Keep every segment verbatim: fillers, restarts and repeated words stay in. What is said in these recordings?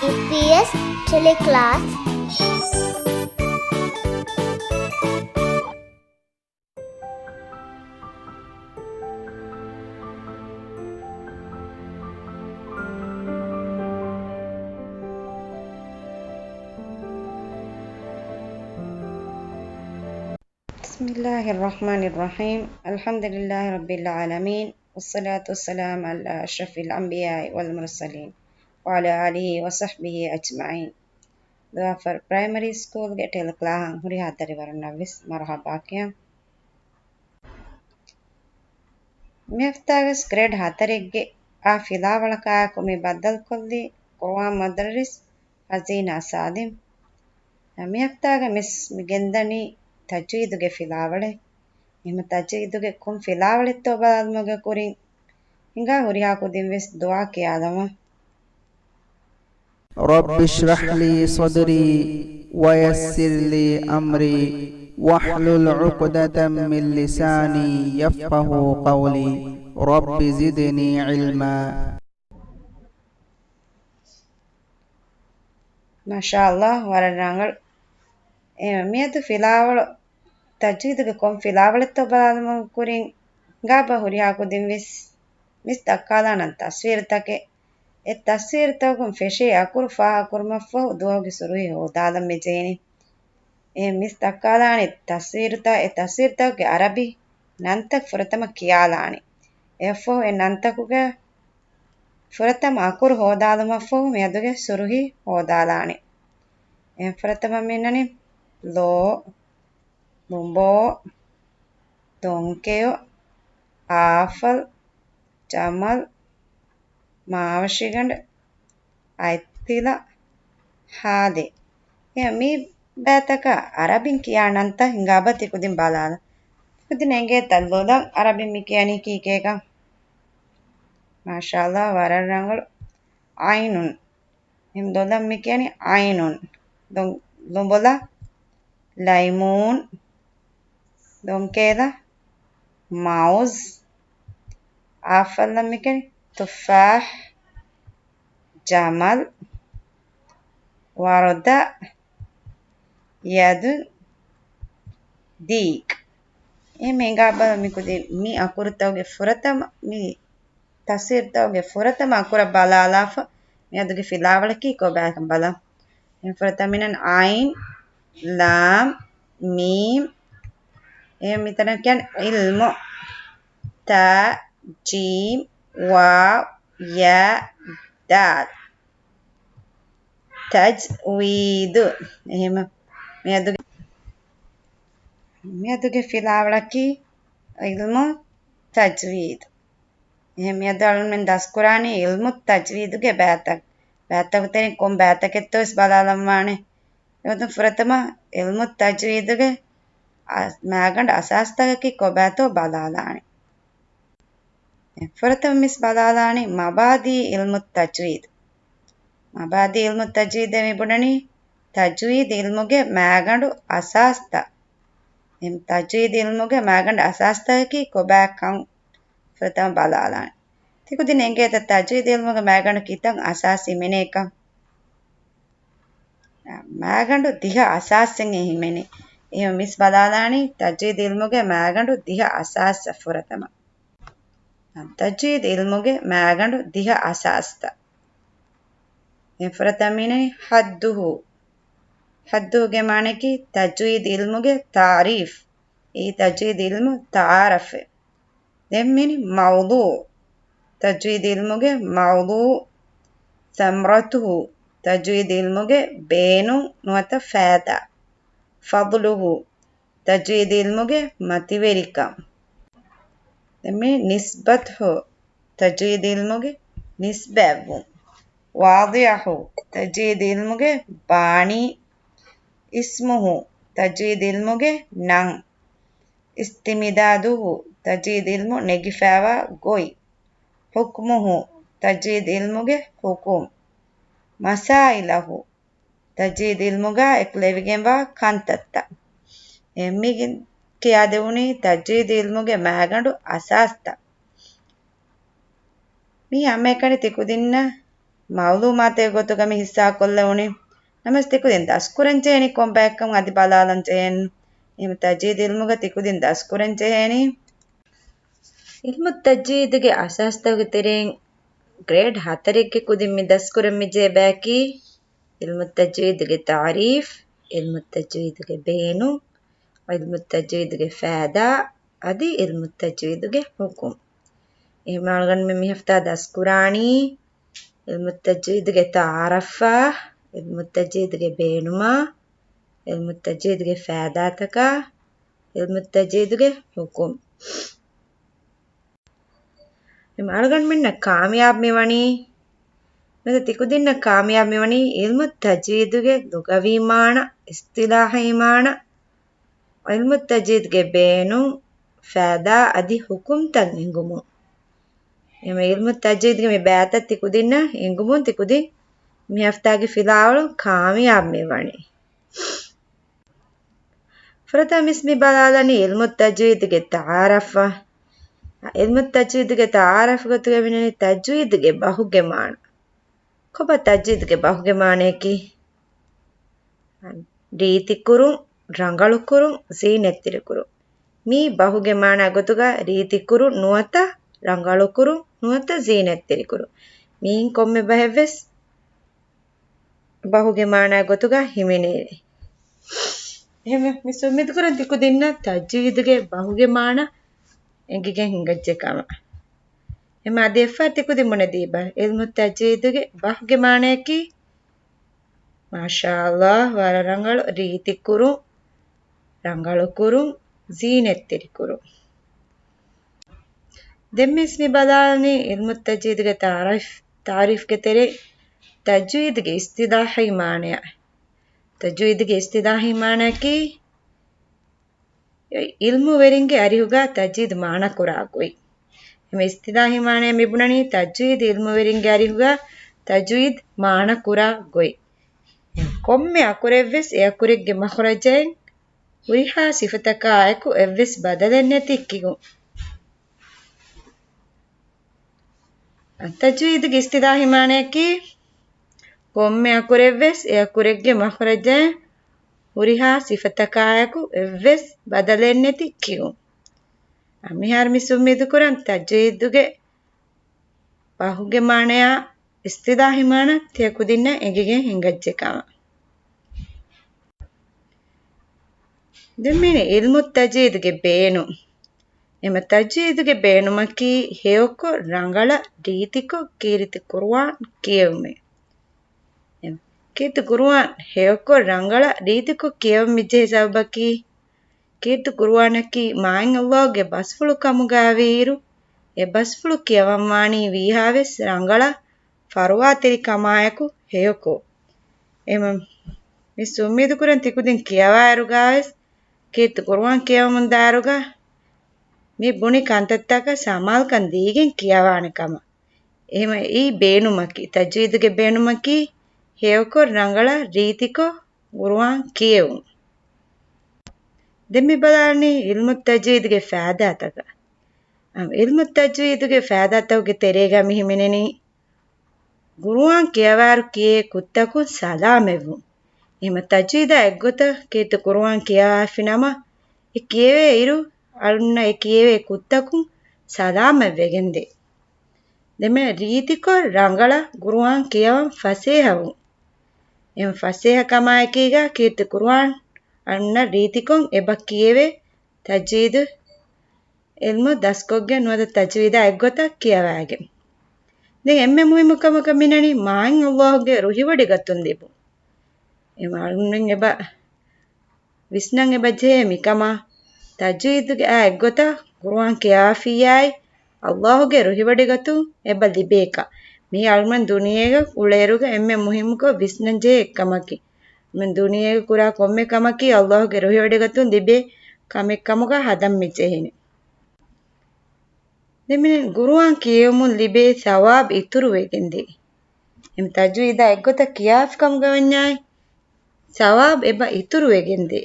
އީޕީއެސް ޓެލެކްލާސް. بسم الله الرحمن الرحيم. الحمد لله رب العالمين. والصلاة والسلام على أشرف الأنبياء والمرسلين. وعلى آله وصحبه أجمعين. ދުވާފަރު ޕްރައިމަރީ ސްކޫލްގެ ޓެލެކްލާހަށް ހުރިހާ ދަރިވަރުންނަށްވެސް މަރުޙަބާ ކިޔަން. މިހަފްތާގެ ގްރޭޑް ހަތަރެއްގެ އާ ފިލާވަޅަކާއެކު މި ބައްދަލުކޮށްލީ ޤުރުއާން މުދައްރިސް ހަޒީނާ ސާލިމް. މިހަފްތާގެ މިސް މި ގެންދަނީ ތަޖްވީދުގެ ފިލާވަޅެއް. އެހެން ތަޖްވީދުގެ ކޮން ފިލާވަޅެއްތޯ ބަލާލުމުގެ ކުރިން ހިނގާ ހުރިހާ ކުދިން ވެސް ދުޢާ ކިޔާލަމާ. رب اشرح لي صدري ويسر لي أمري واحلل عقدة من لساني يفقهوا قولي. رب زدني علما. މާޝާﷲ، ވަރަށް ރަނގަޅު. އެ، މިއަދު ފިލާވަޅު، ތަޖްވީދުގެ ކޮން ފިލާވަޅެއްތޯ ބަލާލުމުގެ ކުރިން ހިނގާބަ ހުރިހާ ކުދިން ވެސް މިސް ދައްކާލާނަން ތަސްވީރުތަކެއް. އެ ތަސްވީރުތަކުން ފެށޭ އަކުރު ފާހަގަކުރުމަށްފަހު ދުވަހުގެ ސުރުހީ ހޯދާލަން މި ޖެހެނީ. އެ މިސް ދައްކާލާނެ ތަސްވީރުތައް، އެ ތަސްވީރުތަކުގެ އަރަބި ނަންތައް ފުރަތަމަ ކިޔާލާނެ. އެއަށްފަހު އެ ނަންތަކުގެ ފުރަތަމަ އަކުރު ހޯދާލުމަށްފަހު މިއަދުގެ ސުރުހީ ހޯދާލާނެ. އެ ފުރަތަމަ މިންނަނީ ލޯ، ލުނބޯ، ދޮންކެޔޮ، އާފަލް، ޖަމަލް، މާވަށިގަނޑު، އަތްތިލަ، ހާދޭ. އެ މި ބައިތަކަށް އަރަބިން ކިޔާ ނަންތައް ހިނގާބަ ތިކުދިން ބަލާލަ. ތިކުދިން އެނގޭތަ ލޮލަށް އަރަބިން މި ކިޔަނީ ކީކޭކަން؟ މާޝާﷲ، ވަރަށް ރަނގަޅު. ޢައިނުން. އެހެން ލޮލަށް މި ކިޔަނީ ޢައިނުން. ލު-، ލުނބޮލަށް ލައިމޫން. ދޮންކެޔޮލަށް މައުޒް. އާފަލްއަށް މި ކިޔަނީ ތުފާޙް، ޖަމަލް، ވަރުދަ، ޔަދު، ދީކް. އެހެން ހިނގާބަލަ މި ކުދިން މި އަކުރުތަކުގެ ފުރަތަމަ މި ތަސްވީރުތަކުގެ ފުރަތަމަ އަކުރަށް ބަލާލާފަ، މިއަދުގެ ފިލާވަޅަކީ ކޮބާކަން ބަލަން. އެ ފުރަތަމަ މިނަން ޢައިން، ލާމް، މީމް. އެ މިތަނަށް ކިޔަން ޢިލްމު. ތާ، ޖީމް، ވާވް، ޔާ، ދާލް. ތަޖްވީދު. އެހެމަ މިއަދުގެ، މިއަދުގެ ފިލާވަޅަކީ ޢިލްމު ތަޖްވީދު. އެހެން މިއަދު އަޅުންމެން ދަސްކުރާނީ ޢިލްމު ތަޖްވީދުގެ ބައިތައް، ބައިތަކު ތެރެއިން ކޮން ބައިތަކެއްތޯ ވެސް ބަލާލަންވާނެ. އެގޮތުން ފުރަތަމަ ޢިލްމު ތަޖްވީދުގެ އަ-، މައިގަނޑު އަސާސްތަކަކީ ކޮބާތޯ ބަލާލާނެ. ފުރަތަމަ މިސް ބަލާލާނީ މަބާދީ ޢިލްމު ތަޖްވީދު. މަބާދީ ޢިލްމު ތަޖްވީދޭ މި ބުނަނީ ތަޖްވީދު ޢިލްމުގެ މައިގަނޑު އަސާސްތައް. އެ ތަޖްވީދު ޢިލްމުގެ މައިގަނޑު އަސާސްތަކަކީ ކޮބާކަން ފުރަތަމަ ބަލާލާނެ. ތިކުދިން އެނގޭތަ ތަޖްވީދު ޢިލްމުގެ މައިގަނޑު ކިތައް އަސާސް ހިމެނޭކަން؟ މައިގަނޑު ދިހަ އަސާސްއިން އެ ހިމެނޭ. އެހެން މިސް ބަލާލާނީ ތަޖްވީދު ޢިލްމުގެ މައިގަނޑު ދިހަ އަސާސްއަށް ފުރަތަމަ. ތަޖްވީދު ޢިލްމުގެ މައިގަނޑު ދިހަ އަސާސްތައް. އެ ފުރަތަމަ މިނަނީ ޙައްދުހު. ޙައްދުހުގެ މާނައަކީ ތަޖްވީދު ޢިލްމުގެ ތާރީފް. އެއީ ތަޖްވީދު ޢިލްމު ތަޢާރަފެއް. ދެން މިނި މައުޟޫޢު. ތަޖްވީދު ޢިލްމުގެ މައުޟޫޢު. ސަމްރަތުހު. ތަޖްވީދު ޢިލްމުގެ ބޭނުން ނުވަތަ ފައިދާ. ފަޟްލުހު. ތަޖްވީދު ޢިލްމުގެ މަތިވެރިކަން. ދެން މި ނިސްބަތު، ތަޖްވީދު ޢިލްމުގެ ނިސްބަތްވުން. ވާޟިޙު، ތަޖްވީދު ޢިލްމުގެ ބާނީ. އިސްމުހު، ތަޖްވީދު ޢިލްމުގެ ނަން. އިސްތިމްދާދުހު، ތަޖްވީދު ޢިލްމު ނެގިފައިވާ ގޮތް. ޙުކްމުހު، ތަޖްވީދު ޢިލްމުގެ ޙުކުމް. މަސާއިލަހު، ތަޖްވީދު ޢިލްމުގަ އެކުލެވިގެންވާ ކަންތައްތައް. އެ މި ކިޔާދެވުނީ ތަޖްވީދު ޢިލްމުގެ މައިގަނޑު އަސާސްތައް. މީ ހަމައެކަނި ތިކުދިންނަށް މައުލޫމާތެއް ގޮތުގަ މި ހިއްސާކޮށްލެވުނީ. ނަމަވެސް ތިކުދިން ދަސްކުރަންޖެހޭނީ ކޮން ބައެއްކަން އަދި ބަލާލަންޖެހޭނު. އެހެން ތަޖްވީދު އިލްމުގަ ތިކުދިން ދަސްކުރަންޖެހޭނީ. އިލްމު ތަޖްވީދުގެ އަސާސްތަކުގެ ތެރެއިން ގްރޭޑް ހަތަރެއްގެ ކުދިން މި ދަސްކުރަން މިޖެހޭ ބަޔަކީ، އިލްމު ތަޖްވީދުގެ ތަޢުރީފް، އިލްމު ތަޖްވީދުގެ ބޭނުން، އިލްމު ތަޖްވީދުގެ ފައިދާ، އަދި އިލްމު ތަޖްވީދުގެ ޙުކުމް. އެހެންވީމަ އަޅުގަނޑުމެން މި ހަފްތާ ދަސްކުރާނީ، އިލްމު ތަޖްވީދުގެ ތަޢާރަފާ، އިލްމު ތަޖްވީދުގެ ބޭނުމާ، އިލްމު ތަޖްވީދުގެ ފައިދާތަކާ، އިލްމު ތަޖްވީދުގެ ޙުކުމް. އެމަ އަޅުގަނޑުމެންނަށް ކާމިޔާބު މިވަނީ، ނުވަތަ ތިކުދިންނަށް ކާމިޔާބު މިވަނީ އިލްމު ތަޖްވީދުގެ ލުޣަވީ މާނަ، އިޞްޠިލާޙީ މާނަ، އިލްމު ތަޖްވީދުގެ ބޭނުން، ފައިދާ އަދި ޙުކުމްތައް އެނގުމުން. އެމަ އިލްމު ތަޖްވީދުގެ މި ބައިތައް ތިކުދިންނަށް އެނގުމުން ތިކުދިން މި ހަފްތާގެ ފިލާވަޅު ކާމިޔާބު މިވަނީ. ފުރަތަމަ މިސް މި ބަލާލަނީ އިލްމު ތަޖްވީދުގެ ތަޢާރަފް. އިލްމު ތަޖްވީދުގެ ތަޢާރަފް ގޮތުގަ މިނަނީ ތަޖްވީދުގެ ބަހުގެ މާނަ. ކޮބާ ތަޖްވީދުގެ ބަހުގެ މާނަޔަކީ؟ ރީތިކުރުން، ރަނގަޅުކުރުން، ޒީނަތްތެރިކުރުން. މީ ބަހުގެ މާނަ ގޮތުގަ ރީތިކުރުން ނުވަތަ ރަނގަޅުކުރުން ނުވަތަ ޒީނަތްތެރިކުރުން. މީން ކޮންމެ ބަހެއްވެސް ބަހުގެ މާނަ ގޮތުގަ ހިމެނޭ. އެހެންވެ، މިސް އުއްމީދުކުރަން ތިކުދިންނަށް ތަޖްވީދުގެ ބަހުގެ މާނަ އެނގިގެން ހިނގައްޖެ ކަމަށް. އެމަ އަދި އެއްފަހަރު ތިކުދިން ބުނެދީބަ. އިލްމު ތަޖްވީދުގެ ބަހުގެ މާނަޔަކީ، މާޝާﷲ، ވަރަށް ރަނގަޅު، ރީތިކުރުން، ރަނގަޅުކުރުން، ޒީނަތްތެރިކުރުން. ދެން މިސް މި ބަލާލަނީ އިލްމު ތަޖްވީދުގެ ތަޢާރީފް، ތަޢާރީފްގެ ތެރޭ ތަޖްވީދުގެ އިޞްޠިލާޙީ މާނަޔަށް. ތަޖްވީދުގެ އިޞްޠިލާޙީ މާނަޔަކީ، އިލްމުވެރިންގެ އަރިހުގަ ތަޖްވީދު މާނަކުރާ ގޮތް. އެމަ އިޞްޠިލާޙީ މާނަޔަށް މި ބުނަނީ ތަޖްވީދު އިލްމުވެރިންގެ އަރިހުގަ ތަޖްވީދު މާނަކުރާ ގޮތް. ކޮންމެ އަކުރެއްވެސް އެ އަކުރެއްގެ މަޚްރަޖައިން ހުރިހާ ސިފަތަކާއެކު އެއްވެސް ބަދަލެއް ނެތި ކިޔުން. ތަޖްވީދުގެ އިޞްޠިލާޙީ މާނަޔަކީ، ކޮންމެ އަކުރެއްވެސް އެ އަކުރެއްގެ މަޚްރަޖައިން ހުރިހާ ސިފަތަކާއެކު އެއްވެސް ބަދަލެއް ނެތި ކިޔުން. މިހާރު މިސް އުއްމީދުކުރަން ތަޖްވީދުގެ ބަހުގެ މާނަޔާ އިޞްޠިލާޙީ މާނަ ތިޔަ ކުދިންނަށް އެނގިގެން ހިނގައްޖެ ކަމަށް. ދެން މި އިލްމު ތަޖްވީދުގެ ބޭނުން. އެމަ ތަޖްވީދުގެ ބޭނުމަކީ ހެޔޮކޮށް، ރަނގަޅަށް، ރީތިކޮށް ކީރިތި ޤުރުއާން ކިޔެވުމެއް. އެމަ ކީރިތި ޤުރުއާން ހެޔޮކޮށް، ރަނގަޅަށް، ރީތިކޮށް ކިޔެވަން މިޖެހޭ ސަބަބަކީ، ކީރިތި ޤުރުއާނަކީ މާތް ﷲގެ ބަސްފުޅު ކަމުގައިވީއިރު، އެ ބަސްފުޅު ކިޔަވަންވާނީ ވީހާވެސް ރަނގަޅަށް، ފަރުވާތެރިކަމާއެކު ހެޔޮކޮށް. އެމަ މިސް އުއްމީދުކުރަން ތިކުދިން ކިޔަވާއިރުގަވެސް، ކީރިތި ޤުރުއާން ކިޔަވަމުންދާއިރުގަ މި ބުނި ކަންތައްތަކަށް ސަމާލުކަން ދީގެން ކިޔަވާނެ ކަމަށް. އެހެމަ އެއީ ބޭނުމަކީ، ތަޖްވީދުގެ ބޭނުމަކީ ހެޔޮކޮށް، ރަނގަޅަށް، ރީތިކޮށް ޤުރުއާން ކިޔެވުން. ދެން މި ބަލާނީ އިލްމު ތަޖްވީދުގެ ފައިދާތަކަށް. އަ، އިލްމު ތަޖްވީދުގެ ފައިދާތަކުގެ ތެރޭގަ މި ހިމެނެނީ، ޤުރުއާން ކިޔަވާއިރު ކިޔޭ ކުށްތަކުން ސަލާމަތްވުން. އެހެމަ ތަޖްވީދާ އެއްގޮތަށް ކީރިތި ޤުރުއާން ކިޔަވާފި ނަމަ، އެ ކިޔެވޭ އިރު އަޅުންނަށް އެ ކިޔެވޭ ކުށްތަކުން ސަލާމަތްވެގެންދޭ. ދެން މި ރީތިކޮށް ރަނގަޅަށް ޤުރުއާން ކިޔަވަން ފަސޭހަވުން. އެހެން ފަސޭހަކަމާއެކީގަ ކީރިތި ޤުރުއާން އަޅުންނަށް ރީތިކޮށް އެބަ ކިޔެވޭ، ތަޖްވީދު އިލްމު ދަސްކޮށްގެން ނުވަތަ ތަޖްވީދާ އެއްގޮތަށް ކިޔަވައިގެން. ދެން އެންމެ މުހިއްމު ކަމަކަށް މިނަނީ މާތް ﷲގެ ރުހިވޮޑިގަތުން ލިބުން. އެ އަޅުންނަށް އެބަ ވިސްނަން އެބަ ޖެހޭ މިކަމާ، ތަޖްވީދުގެ އާ އެއްގޮތަށް ޤުރުއާން ކިޔާފިއްޔާއި، ﷲގެ ރުހިވޮޑިގަތުން އެބަ ލިބޭކަށް. މީ އަޅުމެން ދުނިޔޭގަ އުޅޭއިރުގަ އެންމެ މުހިއްމުކޮށް ވިސްނަން ޖެހޭ އެއްކަމަކީ. މި ދުނިޔޭގަ ކުރާ ކޮންމެ ކަމަކީ ﷲގެ ރުހިވޮޑިގަތުން ލިބޭ ކަމެއް ކަމުގަ ހަދަން މި ޖެހެނީ. ދެން މި ޤުރުއާން ކިޔެވުމުން ލިބޭ ސަވާބު އިތުރުވެގެންދޭ. އެމް ތަޖްވީދާ އެއްގޮތަށް ކިޔާފި ކަމުގަ ވަންޏާއި، ސަވާބު އެބަ އިތުރުވެގެންދޭ.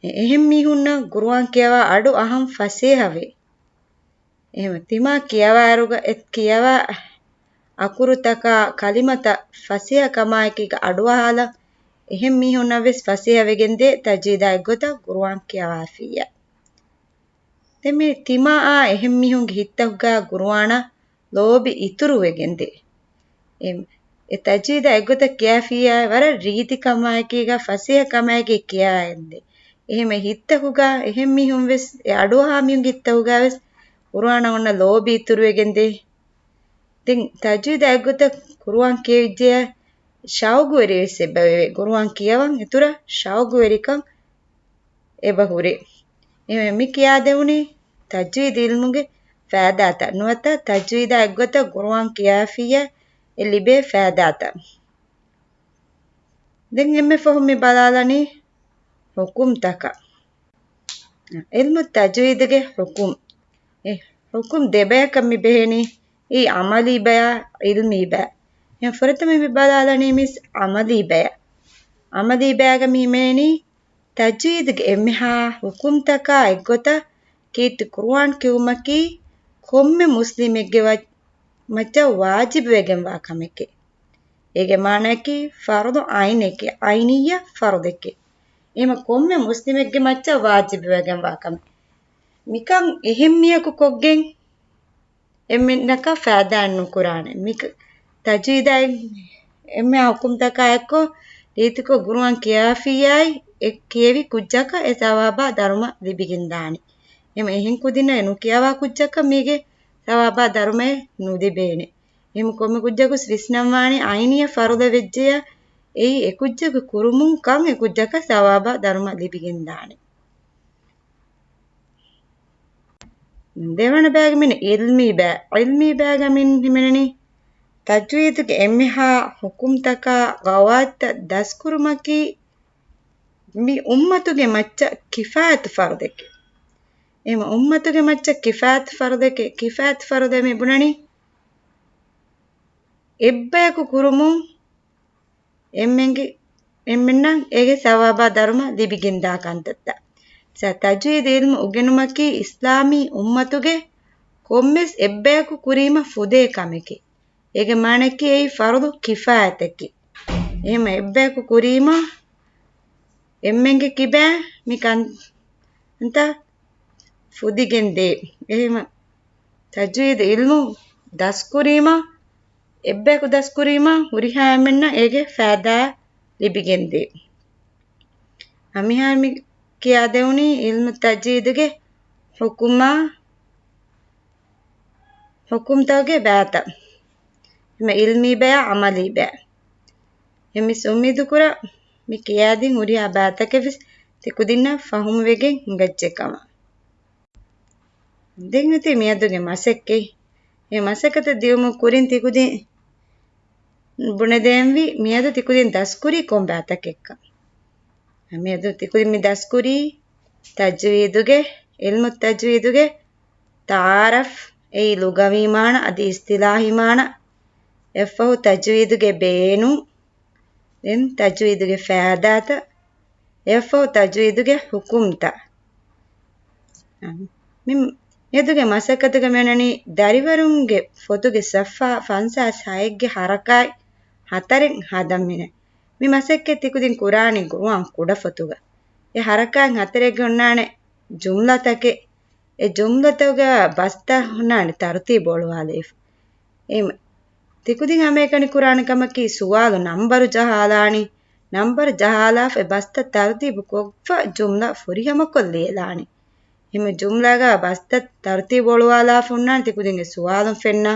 އެ-، އެހެން މީހުންނަށް ޤުރުއާން ކިޔަވާ އަޑު އަހަން ފަސޭހަވޭ. އެހެމަ ތިމާ ކިޔަވާއިރުގަ އެ ކިޔަވާ އަކުރުތަކާ ކަލިމަތައް ފަސޭހަ ކަމާއެކީގަ އަޑުއަހާލަން، އެހެން މީހުންނަށް ވެސް ފަސޭހަ ވެގެންދޭ ތަޖްވީދާ އެއްގޮތަށް ޤުރުއާން ކިޔަވާފިއްޔާ. ދެން މި ތިމާއާ އެހެން މީހުންގެ ހިތްތަކުގަ ޤުރުއާނަށް ލޯބި އިތުރުވެގެންދޭ. އެ، އެ ތަޖްވީދާ އެއްގޮތަށް ކިޔާފިއްޔާ ވަރަށް ރީތި ކަމާއެކީގަ ފަސޭހަ ކަމާއެކީ ކިޔާއެންދޭ. އެހެން ހިތްތަކުގަ އެހެން މީހުން ވެސް އެ އަޑުއަހާ މީހުންގެ ހިތްތަކުގަ ވެސް ޤުރުއާނަށް އޮންނަ ލޯބި އިތުރުވެގެންދޭ. ދެން ތަޖްވީދާ އެއްގޮތަށް ޤުރުއާން ކިޔެވިއްޖެޔާ ޝައުގުވެރިވެސް އެބަވޭ. ޤުރުއާން ކިޔަވަން އިތުރަށް ޝައުގުވެރިކަން އެބަ ހުރޭ. އެހެން މި ކިޔާދެވުނީ ތަޖްވީދު އިލްމުގެ ފައިދާތައް ނުވަތަ ތަޖްވީދާ އެއްގޮތަށް ޤުރުއާން ކިޔާފިއްޔާ އެ ލިބޭ ފައިދާތައް. ދެން އެންމެ ފަހުން މި ބަލާލަނީ ޙުކުމްތަކަށް. ޢިލްމު ތަޖްވީދުގެ ޙުކުމް. އެ ޙުކުމް ދެބަޔަކަށް މި ބެހޭނީ، އެއީ ޢަމަލީ ބަޔާ، ޢިލްމީ ބަޔާ. އެހެން ފުރަތަމަ މި ބަލާލަނީ މިސް ޢަމަލީ ބަޔާ. ޢަމަލީ ބަޔާގަ މި ހިމެނީ ތަޖްވީދުގެ އެންމެހާ ޙުކުމްތަކާ އެއްގޮތަށް ކީރިތި ޤުރުއާން ކިޔުމަކީ ކޮންމެ މުސްލިމެއްގެ ވަ-، މައްޗަށް ވާޖިބުވެގެންވާ ކަމެކޭ. އޭގެ މާނައަކީ ފަރުޟު ޢައިނެކޭ، ޢައިނިއްޔަ ފަރުޟެކޭ. އެހެމަ ކޮންމެ މުސްލިމެއްގެ މައްޗަށް ވާޖިބުވެގެންވާ ކަމެއް. މިކަން އެހެން މީހަކު ކޮށްގެން އެންމެންނަކަށް ފައިދާއެއް ނުކުރާނެ. މި ތަޖްވީދާއި އެންމެ ޙުކުމްތަކާ އެއްކޮށް ރީތިކޮށް ޤުރުއާން ކިޔާފިއްޔާއި އެ ކިޔެވި ކުއްޖަކަށް އެ ސަވާބާ ދަރުމަ ލިބިގެންދާނެ. އެހެމަ އެހެން ކުދިންނަށް އެ ނުކިޔަވާ ކުއްޖަކަށް މީގެ ސަވާބާ ދަރުމައެއް ނުލިބޭނެ. އެހެމަ ކޮންމެ ކުއްޖަކުސް ވިސްނަންވާނެ ޢައިނިއްޔަ ފަރުޟެއް ވެއްޖެޔާ އެއީ އެ ކުއްޖަކު ކުރުމުން ކަން އެ ކުއްޖަކަށް ސަވާބާ ދަރުމަ ލިބިގެންދާނެ. ދެވަނަ ބައިގަ މިން ޢިލްމީ ބައި. ޢިލްމީ ބައިގަ މިން ހިމެނެނީ ތަޖްވީދުގެ އެންމެހާ ޙުކުމްތަކާ ޤަވާޢިދުތައް ދަސްކުރުމަކީ މި އުއްމަތުގެ މައްޗަށް ކިފާޔަތު ފަރުޟެކޭ. އެހެމަ އުއްމަތުގެ މައްޗަށް ކިފާޔަތު ފަރުޟެކޭ. ކިފާޔަތު ފަރުޟޭ މި ބުނަނީ އެއްބަޔަކު ކުރުމުން އެންމެންގެ، އެންމެންނަށް އޭގެ ސަވާބާ ދަރުމަ ލިބިގެންދާ ކަންތައްތައް. ތަޖްވީދު ޢިލްމު އުގެނުމަކީ އިސްލާމީ އުއްމަތުގެ ކޮންމެސް އެއްބަޔަކު ކުރީމަ ފުދޭ ކަމެކޭ. އޭގެ މާނައަކީ އެއީ ފަރުޟު ކިފާޔަތަކީ. އެހެމަ އެއްބަޔަކު ކުރީމަ އެންމެންގެ ކިބައިން މި ކަންތައް ފުދިގެންދޭ. އެހެމަ ތަޖްވީދު ޢިލްމު ދަސްކުރީމަ، އެއްބަޔަކު ދަސްކުރީމަ ހުރިހާ އެންމެންނަށް އޭގެ ފައިދާ ލިބިގެންދޭ. އަ، މިހާރު މި ކިޔާދެވުނީ ޢިލްމު ތަޖްވީދުގެ ޙުކުމާ، ޙުކުމްތަކުގެ ބައިތައް. އެހެމަ ޢިލްމީ ބަޔާ، ޢަމަލީ ބަޔާ. އެހެން މިސް އުއްމީދު ކުރާ މި ކިޔާދިން ހުރިހާ ބައިތަކެއް ވެސް ތިކުދިންނަށް ފަހުމުވެގެން ހިނގައްޖެ ކަމަށް. ދެން އޮތީ މިއަދުގެ މަސައްކަތް. އެ މަސައްކަތަށް ދިއުމުގެ ކުރިން ތިކުދިން ބުނެދޭންވީ މިއަދު ތިކުދިން ދަސްކުރީ ކޮން ބައިތަކެއްކަން. މިއަދު ތިކުދިން މި ދަސްކުރީ ތަޖްވީދުގެ، ޢިލްމު ތަޖްވީދުގެ ތަޢާރަފް، އެއީ ލުޣަވީ މާނަ އަދި އިޞްޠިލާޙީ މާނަ، އެއަށްފަހު ތަޖްވީދުގެ ބޭނުން، ދެން ތަޖްވީދުގެ ފައިދާތައް، އެއަށްފަހު ތަޖްވީދުގެ ޙުކުމްތައް. މި މިއަދުގެ މަސައްކަތުގަ މިއޮންނަނީ ދަރިވަރުންގެ ފޮތުގެ ޞަފްޙާ ފަންސާސް ހައެއްގެ ޙަރަކާތް ހަތަރެއް ހަދަން މިނެ. މި މަސައްކަތް ތިކުދިން ކުރާނީ ގުރުއާން ކުޑަފޮތުގަ. އެ ޙަރަކާތް ހަތަރެއްގަ އޮންނާނެ ޖުމްލަތަކެއް. އެ ޖުމްލަތަކުގަ ބަސްތައް ހުންނާނެ ތަރުތީބު އޮޅުވާލައިފަ. އެ ތިކުދިން ހަމައެކަނި ކުރާނެ ކަމަކީ ސުވާލު ނަންބަރު ޖަހާލާނީ، ނަންބަރު ޖަހާލާފަ އެ ބަސްތައް ތަރުތީބު ކޮށްފަ ޖުމްލަ ފުރިހަމަކޮށް ލިޔެލާނީ. އެހެން ޖުމްލަގަ ބަސްތައް ތަރުތީބު އޮޅުވާލާފަ ހުންނާނީ ތިކުދިންގެ ސުވާލުން ފެންނަ.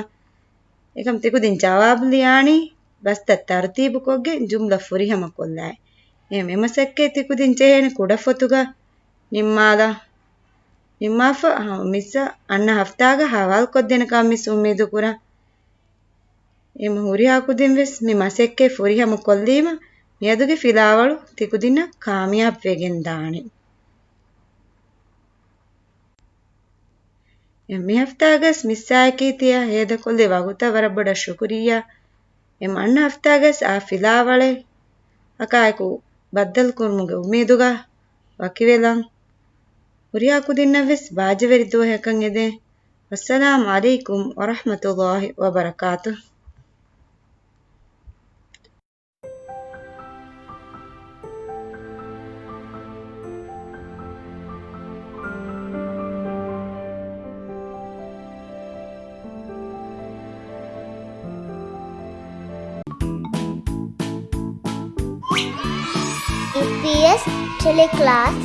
އެކަމް ތިކުދިން ޖަވާބު ލިޔާނީ ބަސްތައް ތަރުތީބު ކޮށްގެން ޖުމްލަ ފުރިހަމަ ކޮށްލާ. އެ މަސައްކަތް ތިކުދިން ޖެހޭނެ ކުޑަފޮތުގަ ނިންމާލާ. ނިންމާފަ މިސްއަށް އަންނަ ހަފްތާގަ ހަވާލުކޮށްދޭނެ ކަމަށް މިސް އުއްމީދު ކުރަން. އެމަ ހުރިހާ ކުދިން ވެސް މި މަސައްކަތް ފުރިހަމަ ކޮށްލީމަ، މިއަދުގެ ފިލާވަޅު ތިކުދިންނަށް ކާމިޔާބު ވެގެން ދާނެ. އެ މި ހަފްތާގަސް މިސްއާއެކީ ތިޔަ ހޭދަކޮށްލި ވަގުތަށް ވަރަށް ބޮޑަށް ޝުކުރިއްޔާ. އެ އަންނަ ހަފްތާގަސް އާ ފިލާވަޅެއް އަކާއެކު ބައްދަލުކުރުމުގެ އުއްމީދުގަ ވަކިވެލަން. ހުރިހާ ކުދިންނަށް ވެސް ބާއްޖަވެރި ދުވަހަކަށް އެދެން. ވައްސަލާމް ޢަލައިކުމް ވަރަޙްމަތުﷲި ވަބަރަކާތުހު. ޔޫޕީއެސް ޓެލެކްލާސް